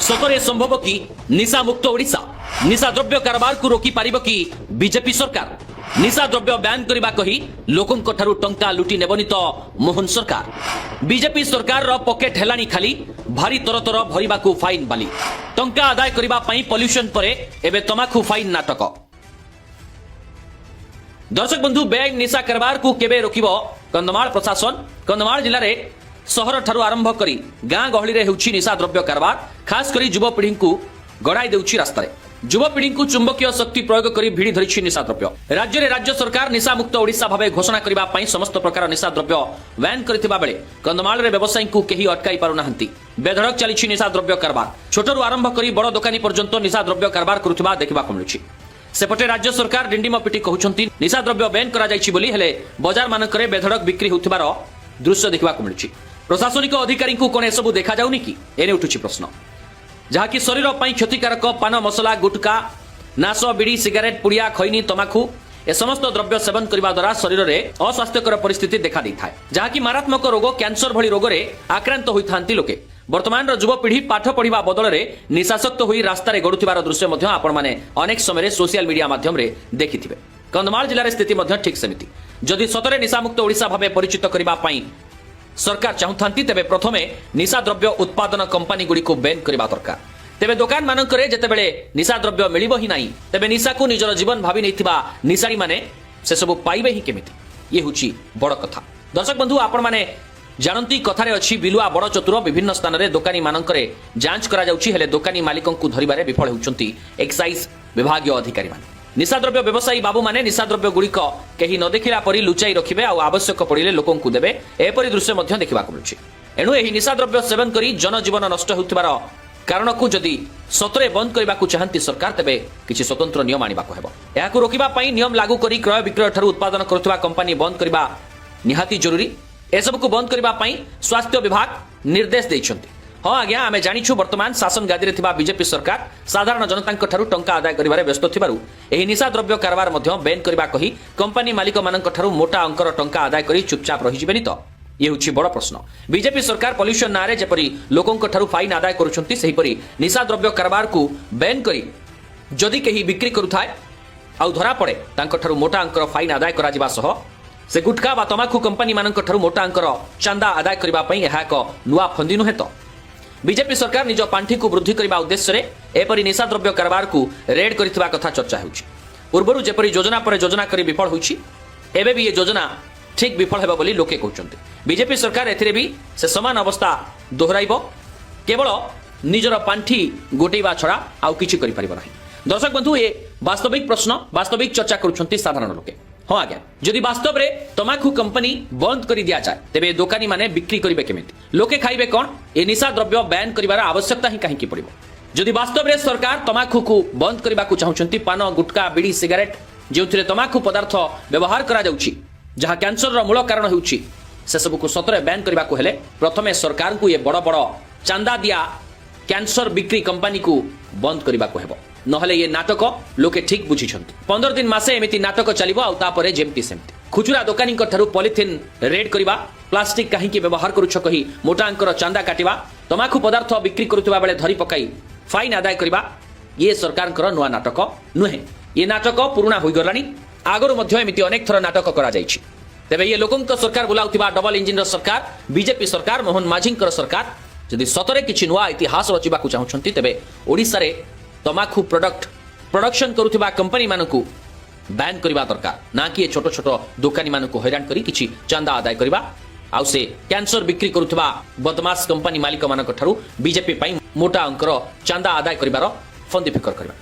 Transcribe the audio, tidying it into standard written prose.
ସତରେ ସମ୍ଭବ କି ନିଶାମୁକ୍ତ ଓଡ଼ିଶା? ନିଶା ଦ୍ରବ୍ୟ କାରବାରକୁ ରୋକିପାରିବ କି ବିଜେପି ସରକାର? ନିଶା ଦ୍ରବ୍ୟ ବ୍ୟାନ୍ କରିବା କହି ଲୋକଙ୍କ ଠାରୁ ଟଙ୍କା ଲୁଟି ନେବନି ତ ମୋହନ ସରକାର? ବିଜେପି ସରକାରର ପକେଟ ହେଲାଣି ଖାଲି, ଭାରି ତରତର ଭରିବାକୁ ଫାଇନ୍ ବାଲି। ଟଙ୍କା ଆଦାୟ କରିବା ପାଇଁ ପଲ୍ୟୁସନ ପରେ ଏବେ ତମାଖୁ ଫାଇନ୍ ନାଟକ। ଦର୍ଶକ ବନ୍ଧୁ, ବେଆଇନ ନିଶା କାରବାରକୁ କେବେ ରୋକିବ କନ୍ଧମାଳ ପ୍ରଶାସନ? କନ୍ଧମାଳ ଜିଲ୍ଲାରେ ସହର ଠାରୁ ଆରମ୍ଭ କରି ଗାଁ ଗହଳିରେ ହେଉଛି ନିଶା ଦ୍ରବ୍ୟ କାରବାର। ଖାସ କରି ଯୁବପିଢ଼ିଙ୍କୁ ଗଡ଼ାଇ ଦେଉଛି ରାସ୍ତାରେ। ଯୁବପିଢ଼ିଙ୍କୁ ଚୁମ୍ବକୀୟ ଶକ୍ତି ପ୍ରୟୋଗ କରି ଭିଡ଼ି ଧରିଛି ନିଶା ଦ୍ରବ୍ୟ। ରାଜ୍ୟରେ ରାଜ୍ୟ ସରକାର ନିଶାମୁକ୍ତ ଓଡ଼ିଶା ଭାବେ ଘୋଷଣା କରିବା ପାଇଁ ସମସ୍ତ ପ୍ରକାର ନିଶା ଦ୍ରବ୍ୟ ବ୍ୟାନ୍ କରିଥିବା ବେଳେ କନ୍ଧମାଳରେ ବ୍ୟବସାୟୀଙ୍କୁ କେହି ଅଟକାଇ ପାରୁନାହାନ୍ତି। ବେଧଡ଼କ ଚାଲିଛି ନିଶା ଦ୍ରବ୍ୟ କାରବାର। ଛୋଟରୁ ଆରମ୍ଭ କରି ବଡ଼ ଦୋକାନୀ ପର୍ଯ୍ୟନ୍ତ ନିଶା ଦ୍ରବ୍ୟ କାରବାର କରୁଥିବା ଦେଖିବାକୁ ମିଳୁଛି। ସେପଟେ ରାଜ୍ୟ ସରକାର ଡିଣ୍ଡିମ ପିଟି କହୁଛନ୍ତି ନିଶାଦ୍ରବ୍ୟ ବ୍ୟାନ୍ କରାଯାଇଛି ବୋଲି। ହେଲେ ବଜାର ମାନଙ୍କରେ ବେଧଡ଼କ ବିକ୍ରି ହେଉଥିବାର ଦୃଶ୍ୟ ଦେଖିବାକୁ ମିଳୁଛି। ପ୍ରଶାସନିକ ଅଧିକାରୀଙ୍କୁ କଣ ଏସବୁ ଦେଖାଯାଉନି କି, ଏନେ ଉଠୁଛି ପ୍ରଶ୍ନ। ଯାହାକି ଶରୀର ପାଇଁ କ୍ଷତିକାରକ ପାନ ମସଲା, ଗୁଟକା, ନାଶ, ବିଡ଼ି, ସିଗାରେଟ୍, ପୁଡ଼ିଆ, ଖଇନି, ତମାଖୁ, ଏ ସମସ୍ତ ଦ୍ରବ୍ୟ ସେବନ କରିବା ଦ୍ୱାରା ଶରୀରରେ ଅସ୍ୱାସ୍ଥ୍ୟକର ପରିସ୍ଥିତି ଦେଖାଦେଇଥାଏ, ଯାହାକି ମାରାତ୍ମକ ରୋଗ କ୍ୟାନ୍ସର ଭଳି ରୋଗରେ ଆକ୍ରାନ୍ତ ହୋଇଥାନ୍ତି ଲୋକେ। ବର୍ତ୍ତମାନର ଯୁବପିଢ଼ି ପାଠ ପଢ଼ିବା ବଦଳରେ ନିଶାସକ୍ତ ହୋଇ ରାସ୍ତାରେ ଗଡୁଥିବାର ଦୃଶ୍ୟ ମଧ୍ୟ ଆପଣମାନେ ଅନେକ ସମୟରେ ସୋସିଆଲ ମିଡିଆ ମାଧ୍ୟମରେ ଦେଖିଥିବେ। କନ୍ଧମାଳ ଜିଲ୍ଲାରେ ସ୍ଥିତି ମଧ୍ୟ ଠିକ୍ ସେମିତି। ଯଦି ସତରେ ନିଶାମୁକ୍ତ ଓଡ଼ିଶା ଭାବେ ପରିଚିତ କରିବା ପାଇଁ ସରକାର ଚାହୁଁଥାନ୍ତି, ତେବେ ପ୍ରଥମେ ନିଶାଦ୍ରବ୍ୟ ଉତ୍ପାଦନ କମ୍ପାନୀଗୁଡ଼ିକୁ ବ୍ୟାନ୍ କରିବା ଦରକାର। ତେବେ ଦୋକାନମାନଙ୍କରେ ଯେତେବେଳେ ନିଶାଦ୍ରବ୍ୟ ମିଳିବ ହିଁ ନାହିଁ, ତେବେ ନିଶାକୁ ନିଜର ଜୀବନ ଭାବି ନେଇଥିବା ନିଶାରୀମାନେ ସେସବୁ ପାଇବେ ହିଁ କେମିତି? ଇଏ ହେଉଛି ବଡ଼ କଥା। ଦର୍ଶକ ବନ୍ଧୁ, ଆପଣମାନେ ଜାଣନ୍ତି, କଥାରେ ଅଛି, ବିଲୁଆ ବଡ଼ ଚତୁର। ବିଭିନ୍ନ ସ୍ଥାନରେ ଦୋକାନୀମାନଙ୍କରେ ଯାଞ୍ଚ କରାଯାଉଛି, ହେଲେ ଦୋକାନୀ ମାଲିକଙ୍କୁ ଧରିବାରେ ବିଫଳ ହେଉଛନ୍ତି ଏକ୍ସାଇଜ ବିଭାଗୀୟ ଅଧିକାରୀମାନେ। ନିଶାଦ୍ରବ୍ୟ ବ୍ୟବସାୟୀ ବାବୁମାନେ ନିଶାଦ୍ରବ୍ୟ ଗୁଡ଼ିକ କେହି ନ ଦେଖିଲା ପରି ଲୁଚାଇ ରଖିବେ ଆଉ ଆବଶ୍ୟକ ପଡ଼ିଲେ ଲୋକଙ୍କୁ ଦେବେ। ଏପରି ଦୃଶ୍ୟ ମଧ୍ୟ ଦେଖିବାକୁ ମିଳୁଛି। ଏଣୁ ଏହି ନିଶାଦ୍ରବ୍ୟ ସେବନ କରି ଜନଜୀବନ ନଷ୍ଟ ହେଉଥିବାର କାରଣକୁ ଯଦି ସତରେ ବନ୍ଦ କରିବାକୁ ଚାହାନ୍ତି ସରକାର, ତେବେ କିଛି ସ୍ୱତନ୍ତ୍ର ନିୟମ ଆଣିବାକୁ ହେବ। ଏହାକୁ ରୋକିବା ପାଇଁ ନିୟମ ଲାଗୁ କରି କ୍ରୟ ବିକ୍ରୟ ଠାରୁ ଉତ୍ପାଦନ କରୁଥିବା କମ୍ପାନୀ ବନ୍ଦ କରିବା ନିହାତି ଜରୁରୀ। ଏସବୁକୁ ବନ୍ଦ କରିବା ପାଇଁ ସ୍ୱାସ୍ଥ୍ୟ ବିଭାଗ ନିର୍ଦ୍ଦେଶ ଦେଇଛନ୍ତି। ହଁ ଆଜ୍ଞା, ଆମେ ଜାଣିଛୁ, ବର୍ତ୍ତମାନ ଶାସନ ଗାଦିରେ ଥିବା ବିଜେପି ସରକାର ସାଧାରଣ ଜନତାଙ୍କ ଠାରୁ ଟଙ୍କା ଆଦାୟ କରିବାରେ ବ୍ୟସ୍ତ ଥିବାରୁ ଏହି ନିଶାଦ୍ରବ୍ୟ କାରବାର ମଧ୍ୟ ବ୍ୟାନ୍ କରିବା କହି କମ୍ପାନୀ ମାଲିକମାନଙ୍କ ଠାରୁ ମୋଟା ଅଙ୍କର ଟଙ୍କା ଆଦାୟ କରି ଚୁପଚାପ ରହିଯିବେନି ତ? ଇଏ ହେଉଛି ବଡ଼ ପ୍ରଶ୍ନ। ବିଜେପି ସରକାର ପଲ୍ୟୁସନ ନାଁରେ ଯେପରି ଲୋକଙ୍କ ଠାରୁ ଫାଇନ୍ ଆଦାୟ କରୁଛନ୍ତି, ସେହିପରି ନିଶାଦ୍ରବ୍ୟ କାରବାରକୁ ବ୍ୟାନ୍ କରି ଯଦି କେହି ବିକ୍ରି କରୁଥାଏ ଆଉ ଧରା ପଡ଼େ, ତାଙ୍କଠାରୁ ମୋଟା ଅଙ୍କର ଫାଇନ୍ ଆଦାୟ କରାଯିବା ସହ ସେ ଗୁଟଖା ବା ତମାଖୁ କମ୍ପାନୀମାନଙ୍କ ଠାରୁ ମୋଟା ଅଙ୍କର ଚାନ୍ଦା ଆଦାୟ କରିବା ପାଇଁ ଏହା ଏକ ନୂଆ ଫନ୍ଦି ନୁହେଁ ତ? ବିଜେପି ସରକାର ନିଜ ପାଣ୍ଠିକୁ ବୃଦ୍ଧି କରିବା ଉଦ୍ଦେଶ୍ୟରେ ଏପରି ନିଶାଦ୍ରବ୍ୟ କାରବାରକୁ ରେଡ୍ କରିଥିବା କଥା ଚର୍ଚ୍ଚା ହେଉଛି। ପୂର୍ବରୁ ଯେପରି ଯୋଜନା ପରେ ଯୋଜନା କରି ବିଫଳ ହୋଇଛି, ଏବେ ବି ଏ ଯୋଜନା ଠିକ୍ ବିଫଳ ହେବ ବୋଲି ଲୋକେ କହୁଛନ୍ତି। ବିଜେପି ସରକାର ଏଥିରେ ବି ସେ ସମାନ ଅବସ୍ଥା ଦୋହରାଇବ। କେବଳ ନିଜର ପାଣ୍ଠି ଗୋଟେଇବା ଛଡ଼ା ଆଉ କିଛି କରିପାରିବ ନାହିଁ। ଦର୍ଶକ ବନ୍ଧୁ, ଏ ବାସ୍ତବିକ ପ୍ରଶ୍ନ, ବାସ୍ତବିକ ଚର୍ଚ୍ଚା କରୁଛନ୍ତି ସାଧାରଣ ଲୋକେ। ହଁ ଆଜ୍ଞା, ଯଦି ବାସ୍ତବରେ ତମାଖୁ କମ୍ପାନୀ ବନ୍ଦ କରି ଦିଆଯାଏ, ତେବେ ଦୋକାନୀମାନେ ବିକ୍ରି କରିବେ କେମିତି? ଲୋକେ ଖାଇବେ କ'ଣ? ଏ ନିଶା ଦ୍ରବ୍ୟ ବ୍ୟାନ୍ କରିବାର ଆବଶ୍ୟକତା ହିଁ କାହିଁକି ପଡ଼ିବ? ଯଦି ବାସ୍ତବରେ ସରକାର ତମାଖୁକୁ ବନ୍ଦ କରିବାକୁ ଚାହୁଁଛନ୍ତି, ପାନ, ଗୁଟକା, ବିଡ଼ି, ସିଗାରେଟ୍, ଯେଉଁଥିରେ ତମାଖୁ ପଦାର୍ଥ ବ୍ୟବହାର କରାଯାଉଛି, ଯାହା କ୍ୟାନ୍ସରର ମୂଳ କାରଣ ହେଉଛି, ସେସବୁକୁ ସତରେ ବ୍ୟାନ୍ କରିବାକୁ ହେଲେ ପ୍ରଥମେ ସରକାରଙ୍କୁ ଏ ବଡ଼ ବଡ଼ ଚାନ୍ଦା ଦିଆ କ୍ୟାନ୍ସର ବିକ୍ରି କମ୍ପାନୀକୁ ବନ୍ଦ କରିବାକୁ ହେବ। ନହେଲେ ଏ ନାଟକ ଲୋକେ ଠିକ୍ ବୁଝିଛନ୍ତି। 15 ଦିନ, ମାସେ ଏମିତି ନାଟକ ଚାଲିବ ଆଉ ତାପରେ ଯେମିତି ସେମିତି। ଖୁଚୁରା ଦୋକାନୀଙ୍କ ଠାରୁ ପଲିଥିନ୍ ରେଡ୍ କରିବା, ପ୍ଲାଷ୍ଟିକ କାହିଁକି ବ୍ୟବହାର କରୁଛ କହି ମୋଟା ଅଙ୍କର ଚାନ୍ଦା କାଟିବା, ତମାଖୁ ପଦାର୍ଥ ବିକ୍ରି କରୁଥିବା ବେଳେ ଧରି ପକାଇ ଫାଇନ୍ ଆଦାୟ କରିବା, ଇଏ ସରକାରଙ୍କର ନୂଆ ନାଟକ ନୁହେଁ। ଇଏ ନାଟକ ପୁରୁଣା ହୋଇଗଲାଣି। ଆଗରୁ ମଧ୍ୟ ଏମିତି ଅନେକ ଥର ନାଟକ କରାଯାଇଛି। ତେବେ ଇଏ ଲୋକଙ୍କ ସରକାର ବୁଲାଉଥିବା ଡବଲ ଇଞ୍ଜିନର ସରକାର, ବିଜେପି ସରକାର, ମୋହନ ମାଝୀଙ୍କର ସରକାର ଯଦି ସତରେ କିଛି ନୂଆ ଇତିହାସ ରଚିବାକୁ ଚାହୁଁଛନ୍ତି, ତେବେ ଓଡ଼ିଶାରେ ତମାଖୁ ପ୍ରଡକ୍ଟ ପ୍ରଡକ୍ସନ କରୁଥିବା କମ୍ପାନୀମାନଙ୍କୁ ବ୍ୟାନ୍ କରିବା ଦରକାର, ନା କି ଏ ଛୋଟ ଛୋଟ ଦୋକାନୀମାନଙ୍କୁ ହଇରାଣ କରି କିଛି ଚାନ୍ଦା ଆଦାୟ କରିବା ଆଉ ସେ କ୍ୟାନ୍ସର ବିକ୍ରି କରୁଥିବା ବଦମାସ କମ୍ପାନୀ ମାଲିକମାନଙ୍କ ଠାରୁ ବିଜେପି ପାଇଁ ମୋଟା ଅଙ୍କର ଚାନ୍ଦା ଆଦାୟ କରିବାର ଫନ୍ଦି ଫିକର କରିବା।